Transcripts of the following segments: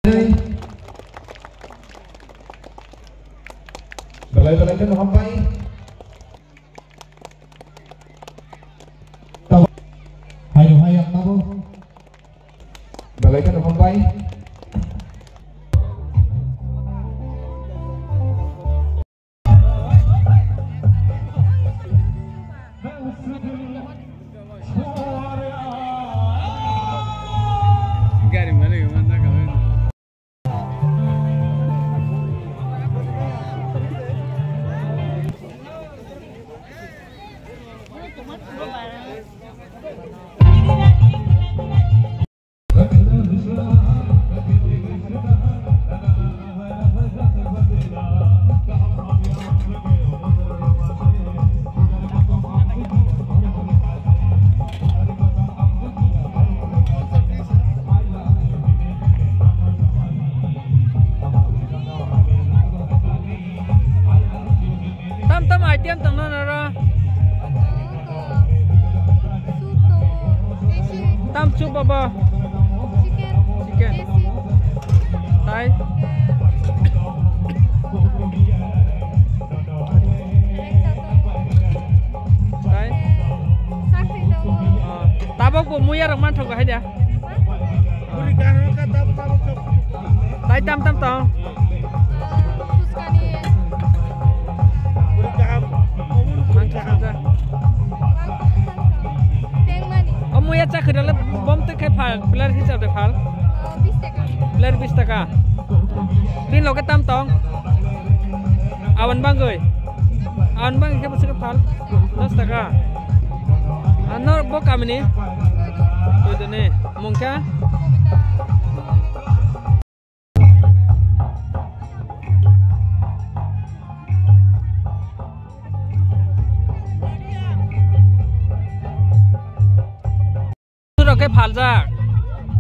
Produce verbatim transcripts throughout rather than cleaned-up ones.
Belai belai kheno hambai. Tamo. Hayo hayo tamo. Belai kheno hambai. Gari mana yang mana kau? Tam tam item tong no noro. Soup tongo, tesi. Tam soup abo. Chicken. Chicken. Tesi. Tai. Rengsa tongo. Tai. Sakri tongo. Ah, tabok bo muya rok man thogo hai da. Buri gana ka tabok tabok tabok. Tai tam tam tong. Puskani. Buri kaham. Mangsa sangsa. Tengmani. O muya chakri le bom te khai phal, plate hisab de phal. Oh, bis taka. Plate bis taka. Bini loge tam tong. Awan bangoi. Awan bangoi khe bwswk phal. Dos taka. Ano bo kamini. Koidone. Mungkha. Surok khe phaljak.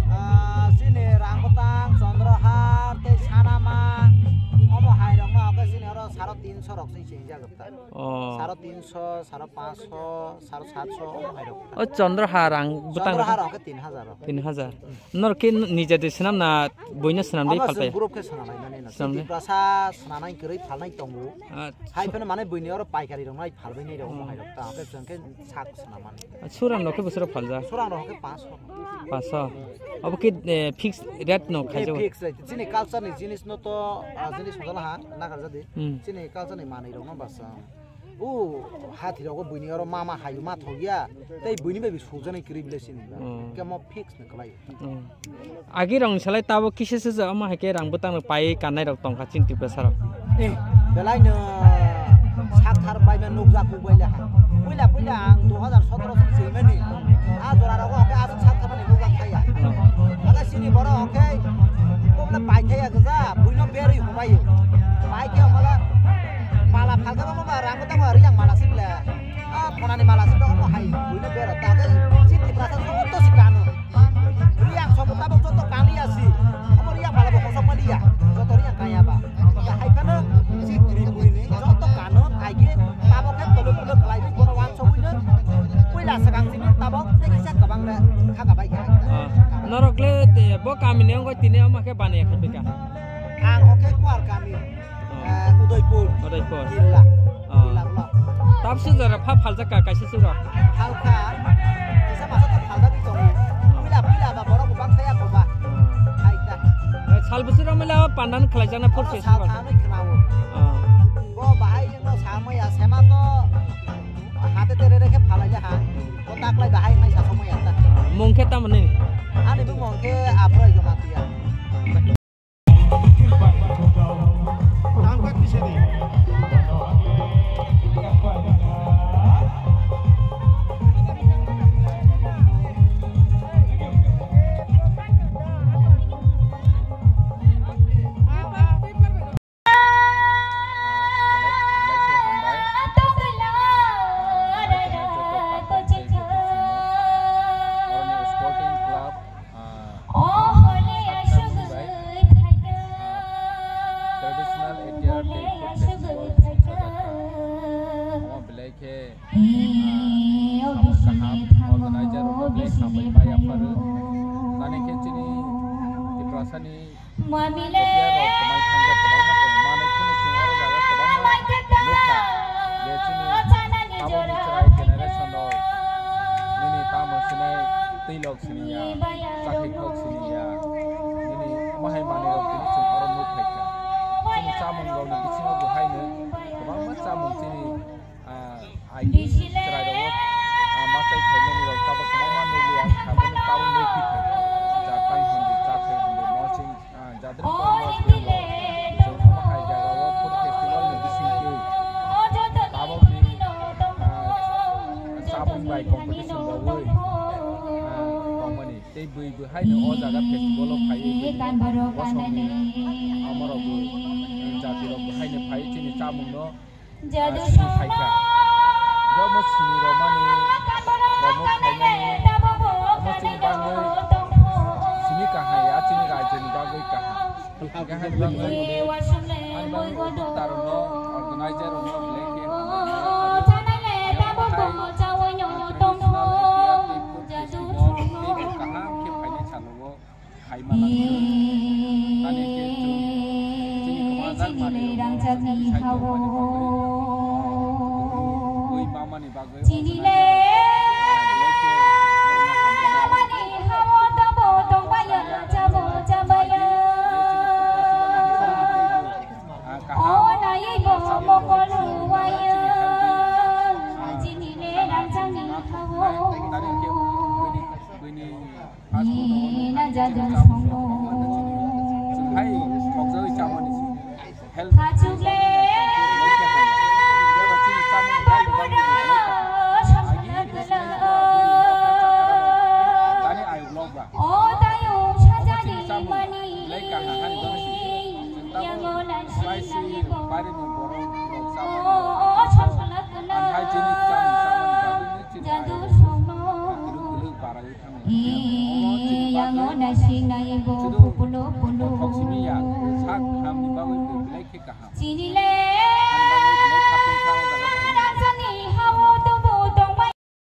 Ah, chini Rangbwtang, Chandrahar, tei Sanama, omo hai rok no hwnkhe chini oro saro tinso rok se chini jagw ta. Oh. Saro tinso, saro panso, saro satso, omo hai rok. O Chandrahar ang bwtang rok. Chandrahar hwnkhe tin hajar rok. Tin hajar. Norok khe nija de swnam na buino swnam de phalpai? Group khe swnam lai mani no. Swnam de. Tiprasa swnam nai kwrwi phalnai tongo. Acha. Hai phano mane buini oro paikari rok nai phalbai nai rok omo hai rok ta. Hwnkhe chwng khe sak swnam mani. Suram rok khe bwswk rok phaljak? Suram rok khe panso. Panso. Obo khe, eh, fix rate no khaijak? Fix rate. Chini culture ni jinis no to, ah, jinis hojala ha, nagar jadi. Hmm. Chini culture ni manwi rok no basa. O hathi rogo buini oro mama hayu ma thok ya, tei buini bai bi sujani kwrwi bile sini ba. Hmm. Kemo fix ni kwlai. Hmm. Agi rong salai tabo kisa se omo hai khe rang bwtang rok pai kanai rok tongkha chini Tiprasa rok. Eh, belai no sak thar bai ma nukjak kuk bai le ha. Puila puila ang dui hajar sotoro se swi mani. A jora rogo hwnkhe aswk sak thar mani nukjak thaya. Aga sini borok hwnkhe kobla pai thaya gja, buino berwi humai. Pai khe mala mala phalka ba rang bwtang riyang mala sibla. A khonani mala sibla omo hai buino bera ta khe si Tiprasa joto si kano. Riyang sobo tabok joto kaliya si. Omo riyang mala bo kosok maliya. Joto riyang kaya ba. Ya hai phano si Tripuri ni joto kano hai khe tabok khe tolo tolo khlai di bono wansogwi no. Puila swkang simi tabok tei kisa kwbang le kha ka bai kha. Ah, norok le te bo kami ni wngwi tini omo khe baniya khe bika. Ang hokhe Kuar kami. Eh, Udaipur. Udaipur. Jilla. Oh. Jilla block. Tabuk se jora pha phaljak ka kaisa se jora. Phalkha. Kisa masa to phaljak tongo. Oh. Pila pila ba borok bang saya ko ba. Oh. Hai ta. Eh, sal bwswk rok mila pandan khlaijak na food festival. Sal thanwi khnawo. Oh. Bo bahai no samaya sema to hate tere rekhe phalai ha. Ko taklai bahai nai sa samaya ta. Mung khe tamoni? Ani bo mung khe Aphra Jamatia. Ah, traditional attire tei food festival songcha jakha. Omo belai khe, ah, samung kaham organizer rokno belai hambai pai yapharu. Nani khe chini Tiprasani Mamile. F D R rok kwmai thangjak kwbangma tongo. Manwi phano chwng oro jaga kwbangma nukha. Je chini abo ni chwrai generation rok nini tamo sinai twi lok siniya, chakri khok siniya. Nini omo hai manwi rok tini chwng oro nuk phaikha. Chini chamung rok ni bisingo bo haino kwbangma chamung chini, ah, agi chwrai rok, ah, machai phaimani rok tabuk kwbangma nukliya, ang kha bono tabuk nukphi kha. Jatang hwnwi, chathai hwnwi, moching, ah, jadrwng kormo twibo. Chwng omo hai jagao food festival ni bisingtwi tabukni, ah, chamung bai competition rwui, ah, tongmani. Tei bui bo haino o jaga festival o phaiwi bini bosongni amorokbo, jatirokbo haino phaiwi chini chamungno, ah, sini phaikha. Jomo sini romani, promote khaimani, omo chini bagwi simi kaham ya, chini raijoni bagwi kaham. Hingke hai bagwi ani bagwi tarokno, organizer rokno belai khe hambai. Traditional A P R tei food festival teibo kaham khe phainai salo o. Hai mala. Ani khe chwng chini kwmajak manwi rok chwng sai tongmani bagwi twi mamani bagwi organizer rok belai khe borokno hambai. Ah, kaham. Chini healthy. Ah, kaham. Tari khe buini, buini Hai, mokjawi chamani si. Health. Tani ayuk lok ba. Chini chamung belai kaham hani dong si. Chwng tamo spicy bari ni borok rok chamani. Ang hai chini chamung chamani bagwi ni chini ayuk lok. Kwrwk kwrwk barai. Yango naising naibo pulo pulo. Thok simi ya, sak hamni bagwi belai khe kaham. Chini le